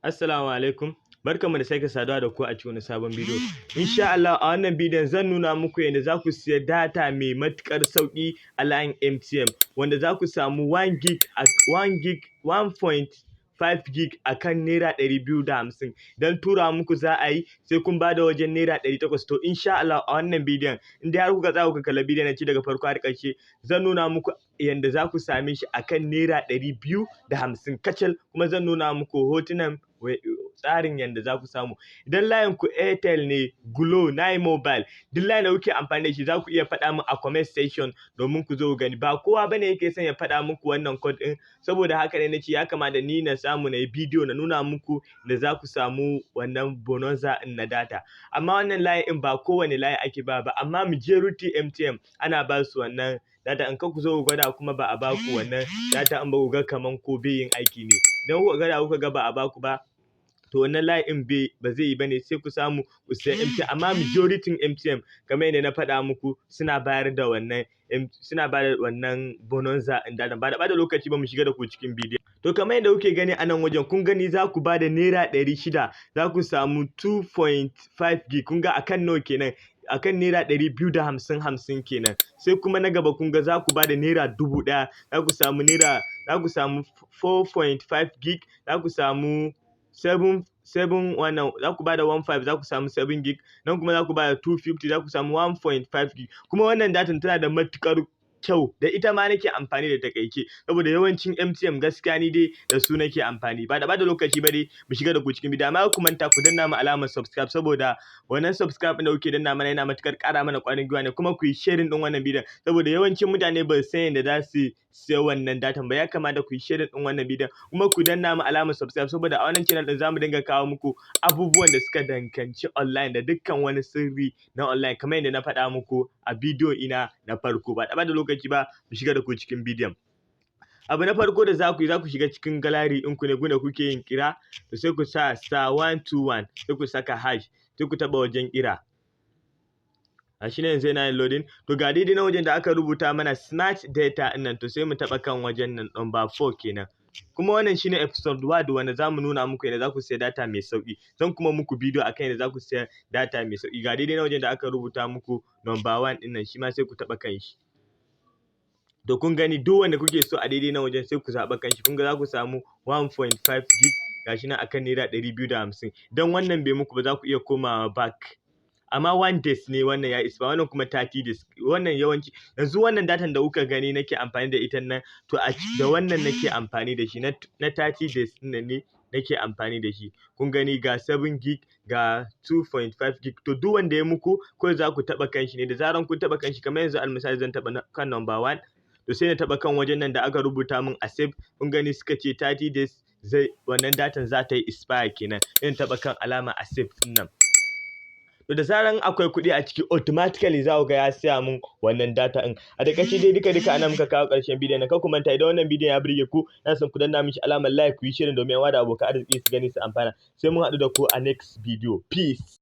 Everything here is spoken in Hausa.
Assalamu alaikum. Barkanmu da sake saduwa da ku a cikin wani sabon bidiyo. Insha Allah a wannan bidiyon zan nuna muku yadda za ku siya data mai matuƙar sauƙi a layin MTN, wanda za ku samu 1 gig a 1 gig, 1.5 gig a kan ₦250. Don tura muku za a yi, sai kun ba da wajen ₦800. To, insha Allah a wannan bidiyon, in dai har kuka tsaya kuka kalla bidiyon na ci daga farko har ƙarshe, zan nuna muku yadda za ku same shi a kan ₦250 kacal, kuma zan nuna muku hotunan tsarin yadda za ku samu. Idan layin ku Airtel ne, Glo, Nine Mobile, duk layin da kuke amfani da shi, za ku iya faɗa min a comment section domin ku zo ku gani. Ba kowa bane yake son ya faɗa muku wannan code ɗin, saboda haka ne nace ya kamata ni na samu na yi bidiyo na nuna muku da za ku samu wannan bonanza ɗin na data. Amma wannan layin ɗin ba kowane layi ake ba ba, amma majority MTN ana ba su wannan data. In ka ku zo ku gwada kuma ba a ba ku wannan data in ba, ku ga kaman ko bai yin aiki ne. Idan kuka gwada kuka ga ba a ba ku ba, to wannan layin ɗin bai ba zai yi bane, sai ku samu ku siya MTN. Amma majority MTN, kamar yadda na faɗa muku, suna bayar da wannan bonanza ɗin data. Ba da ɓata lokaci ba, mu shiga da ku cikin bidiyon. To, kamar yadda kuke gani a nan wajen, kun gani, za ku ba da ₦600, za ku samu 2.5 gig. Kun ga akan nawa kenan? Akan ₦250 50 kenan. Sai kuma na gaba, kun ga za ku ba da ₦1,000, za ku samu 4.5 gig, za ku samu 7 7. Wannan za ku bada 15, za ku samu 7 gig. Nan kuma za ku bada 250, za ku samu 1.5 gig. Kuma wannan datan tana da matuƙar kyau, da ita ma nake amfani da takaice, saboda yawancin MTN gaskiya ni dai da su nake amfani. Ba da bada lokaci ba dai, mu shiga da ku cikin bidiyo. Amma ku manta ku danna mu alamar subscribe, saboda wannan subscribe da kuke danna mana yana matukar ƙara mana ƙwarin gwiwa ne. Kuma ku yi sharing din wannan bidiyon, saboda yawancin mutane ba su san yadda za su siya wannan datan ba. Ya kamata ku yi sharing din wannan bidiyon kuma ku danna mu alamar subscribe, saboda a wannan channel din zamu dinga kawo muku abubuwan da suka danganci online da dukkan wani sirri na online, kamar yadda na faɗa muku a bidiyo ina na farko. Ba da bada lokaci ba, mu shiga da ku cikin bidiyon. Abu na farko da za ku yi, za ku shiga cikin gallery ɗinku ne, gunda kuke yin kira. To, sai ku sa *121, sai ku saka hash, sai ku taɓa wajen kira. A shi ne yanzu yana yin loading. To, ga daidai na wajen da aka rubuta mana "smart data" ɗin nan. To, sai mu taɓa kan wajen nan, number 4 kenan. Kuma wannan shine episode 1 wanda zamu nuna muku yadda za ku siya data mai sauki. Zan kuma muku bidiyo akan yadda za ku siya data mai sauki. Ga daidai na wajen da aka rubuta muku number 1 ɗin nan, shi ma sai ku taɓa kan shi. To, kun gani, duk wanda kuke so a daidai nan wajen, sai ku zaɓa kan shi. Kun ga za ku samu 1.5 gig, gashi nan, akan ₦250. Don wannan bai muku ba, za ku iya komawa back. Amma 1 days ne wannan ya isa, wannan kuma 30 days. Wannan yawanci yanzu wannan datan da kuka gani nake amfani da ita nan, to a da wannan nake amfani da shi, na 30 days ɗin nan ne nake amfani da shi. Kun gani, ga 7 gig, ga 2.5 gig. To, duk wanda ya muku, kawai za ku taɓa kan shi ne. Da zaran kun taɓa kan shi, kamar yanzu almisali zan taɓa kan number 1, to sai na taɓa kan wajen nan da aka rubuta min "accept". Kun gani, suka ce 30 days zai wannan datan za ta yi expire kenan. In taɓa kan alama "accept" ɗin nan, to da zaran akwai kuɗi a ciki, automatically za ku ga ya siya mun wannan data ɗin. A da ƙarshe dai, duka duka anan muka kawo ƙarshen bidiyon nan. Kar ku manta, idan wannan bidiyon ya burge ku, ina son ku danna mishi alamar like, ku yi sharing domin 'yan uwa da abokan arziki su gani su amfana. Sai mun haɗu da ku a next video. Peace.